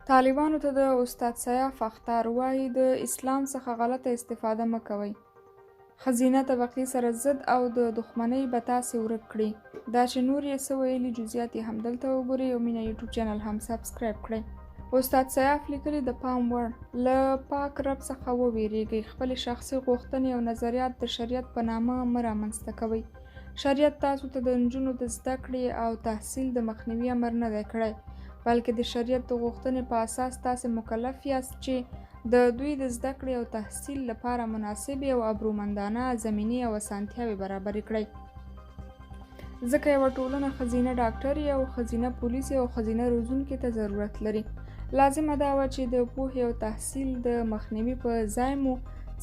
طالبانو ته د استاد سیاف اخطار، وايي د اسلام څخه غلطه استفاده مه کوئ. ښځینه طبقې سره ضد او د دښمنۍ به تاسې ورک کړي. دا چې نور یې څه ویلي جزیات یې هم دلته وګورئ او مینه یوټیوب چینل هم سبسکرایب کړئ. استاد سیاف لیکلي د پام وړ، له پاک رب څخه وویریږئ، خپلې شخصي غوښتنې او نظریات د شریعت په نامه مه رامنځته کوئ. شریعت تاسو ته د نجونو د زده کړې او تحصیل د مخنیوي امر نه دی کړی، بلکې د شریعت د غوښتنې په اساس تاسې مکلف یاست چې د دوی د زده کړې او تحصیل لپاره مناسبې او ابرومندانه زمینې او اسانتیاوې برابرې کړئ. ځکه یوه ټولنه ښځینه ډاکټرې او ښځینه پولیسې او ښځینه روزونکې ته ضرورت لري. لازمه دا وه چې د پوهې او تحصیل د مخنیوي په ځای مو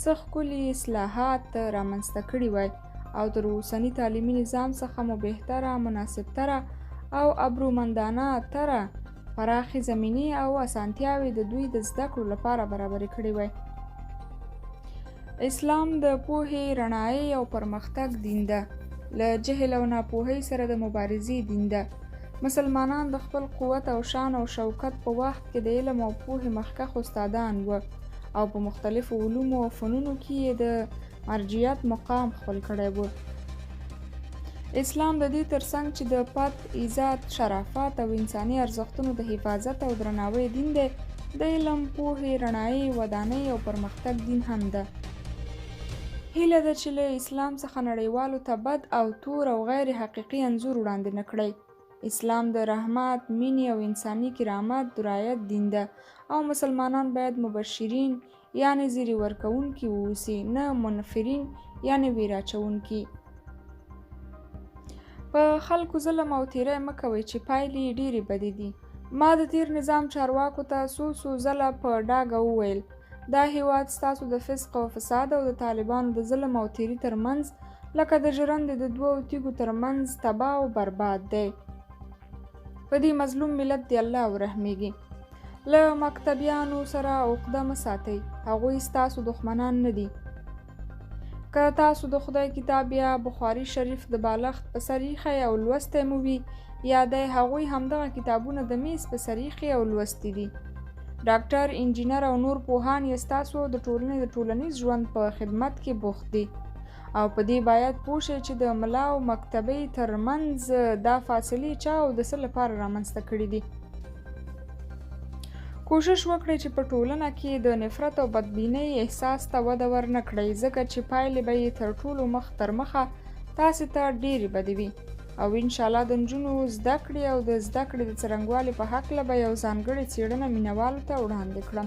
څه ښکلي اصلاحات رامنځته کړي وای او تر اوسني تعلیمي نظام څخه مو بهتره، مناسبتره او ابرومندانه تره پراخې زمینې او اسانتیاوې د دوی د زده کړو لپاره برابرې کړې وای. اسلام د پوهې، رڼایۍ او پرمختګ دین ده. له جهل او ناپوهۍ سره د مبارزې دین ده. مسلمانان د خپل قوت او شان او شوکت په وخت کې د علم او پوهې مخکښ استادان وه او په مختلفو علومو او فنونو کې یې د مرجعیت مقام خپل کړی و. اسلام د دې ترڅنګ چې د پت، عزت، شرافت او انساني ارزښتونو د حفاظت او درناوی دین دی، د علم، پوهې، رڼایۍ، ودانۍ او پرمختګ دین هم ده. هیله ده چې له اسلام څخه نړیوالو ته بد او تور او غیر حقیقي انځور وړاندې نه کړئ. اسلام د رحمت، مینې او انساني کرامت درایت دین ده او مسلمانان باید مبشرین، یعنې زیری ورکوونکي واوسي، نه منفرین یعنې ویره اچوونکي. په خلکو ظلم او تیری مه کوئ چې پایلې یې ډېرې بدې دي. ما د تېر نظام چارواکو ته څو څو ځله په ډاګه وویل، دا هېواد ستاسو د فسق او فساد او د طالبانو د ظلم او تیري تر منځ لکه د ژرندې د دوو تیږو تر منځ تباه او برباد دی. په دې مظلوم ملت دې الله ورحمیږي. له مکتبیانو سره عقده مه ساتئ، هغوی ستاسو دښمنان نه دي. که تاسو د خدای کتاب یا بخاري شریف د بالښت په سر ایښی او لوستی مو وي، یا دی هغوی همدغه کتابونه د میز په سر ایښي او لوستي دي. ډاکټر، انجینر او نور پوهان یې ستاسو او د ټولنې د ټولنیز ژوند په خدمت کې بوخت دي. او په دې باید پوه شئ چې د ملا او مکتبۍ تر منځ دا فاصلې چا او د څه لپاره رامنځته کړې دي. کوشش وکړئ چې په ټولنه کې د نفرت او بدبینۍ احساس ته وده ورنه کړئ، ځکه چې پایلې به یې تر ټولو مخ تر مخه تاسې ته ډېرې بدې وي. او انشاءالله د نجونو زده کړې او د زده کړې د څرنګوالي په هکله به یو ځانګړې څېړنه مینوالو ته وړاندې کړم.